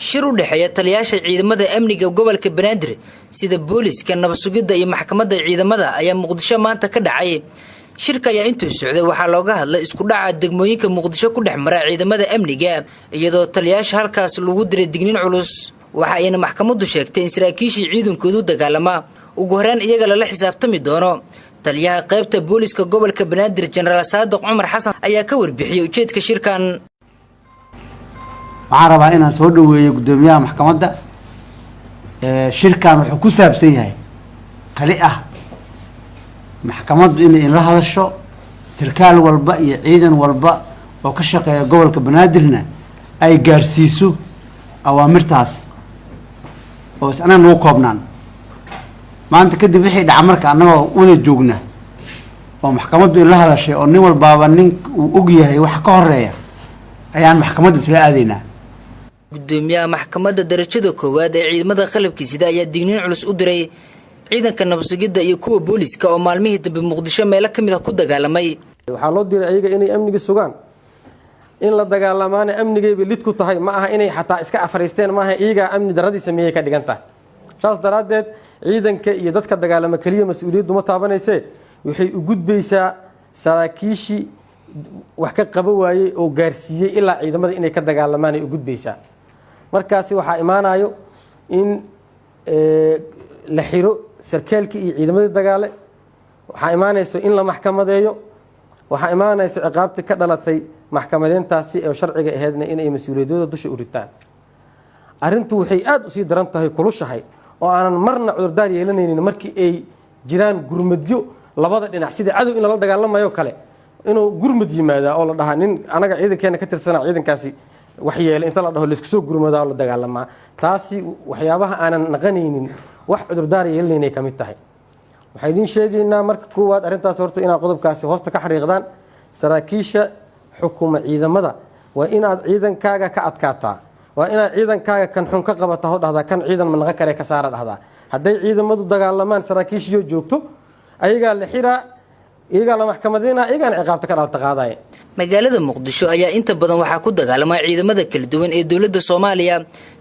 Shir u dhexeeya taliyaasha ciidamada amniga gobolka Banaadir, sida booliska, nabad sugidda iyo maxkamadda ciidamada, ayaa Muqdisho maanta ka dhacay. Shirka ayaa intuu socday waxaa looga hadlay isku dhaca degmooyinka Muqdisho ku dhex mara ciidamada amniga, iyadoo taliyaasha halkaas lagu diray digniin culus. Waxa ayna maxkamaddu sheegtay in saraakiishii ciidankoodu dagaalama ugu horreyn iyaga lala xisaabtami doono. Taliyaha qaybta booliska gobolka Banaadir, Jenaraal Saadiq Cumar Xasan, ayaa ka warbixiyey ujeedka shirkan. Waxaan rabaa inaan soo dhaweeyo guddoomiyaha maxkamadda. Shirkan wuxuu ku saabsan yahay kali ah maxkamaddu inay inla hadasho, sarkaal walba iyo ciidan walba oo ka shaqeeya gobolka Banaadirna ay gaarsiiso awaamirtaas oo is anaga nagu koobnaan. Maanta kadib wixii dhaca marka annagoo wada joogna oo maxkamaddu inla hadashay oo nin walbaaba nin uu og yahay waxa ka horeeya ayaan maxkamadda isla aadaynaa. Gudoomiyaha maxkamadda darajada koowaad ee ciidamada qalabka sida ayaa digniin culus u diray ciidanka nabadsugidda iyo kuwa booliska oo maalmihii dambe Muqdisho meelo ka mid ah ku dagaalamay. Waxaa loo diray ayaga inay amniga sugaan. In la dagaalamaana amnigayba lid ku tahay. Ma aha inay xataa iska afariisteen, maaha, iyagaa amni daradii sameeyey ka dhigan tahay. Saas daraaddeed ciidanka iyo dadka dagaalama keliya mas-uuliyaddu ma taabanaysee, waxay u gudbaysaa saraakiishii wax ka qaba waayey oo gaarsiiyey ilaa ciidamada inay ka dagaalamaan ay u gudbaysaa. Markaasi waxaa imaanayo in la xiro sarkaalkii iyo ciidamadii dagaale, waxaa imaanayso in la maxkamadeeyo, waxaa imaanayso ciqaabtii ka dhalatay maxkamadeyntaasi ee sharciga aheydna inay mas-uuliyadooda dusha u ritaan. Arrintu waxay aada usii daran tahay, kulushahay oo aanan marna cudurdaar yeelanaynin markii ay jiraan gurmadyo labada dhinac, sida cadow in lala dagaalamayo kale inuu gurmad yimaadaa oo la dhahaa nin anaga ciidankeena ka tirsana ciidankaasi waxyeelay, inta la dhaho laysku soo gurmadaa oo la dagaalamaa. Taasi waxyaabaha aanan naqanaynin, wax cudurdaar yeelanaynay ka mid tahay. Waxaa idiin sheegaynaa marka koowaad arrintaas horta inaad qodobkaasi hoosta ka xariiqdaan. Saraakiisha xukuma ciidamada, waa inaad ciidankaaga ka adkaataa, waa inaad ciidankaaga kan xun ka qabataa oo dhahdaa kan ciidan ma naqan kare, ka saara dhahdaa. Hadday ciidamadu dagaalamaan saraakiishiyo joogto, ayagaa la xiraa, iyagaa la maxkamadeyna, iyagaana ciqaabta ka dhalta qaadaya. Magaalada Muqdisho ayaa inta badan waxaa ku dagaalama ciidamada kala duwan ee dowladda Soomaaliya,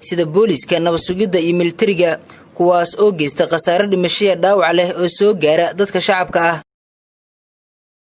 sida booliska, nabad sugidda iyo militariga, kuwaas oo geysta khasaare dhimashaya dhaawac leh oo soo gaara dadka shacabka ah.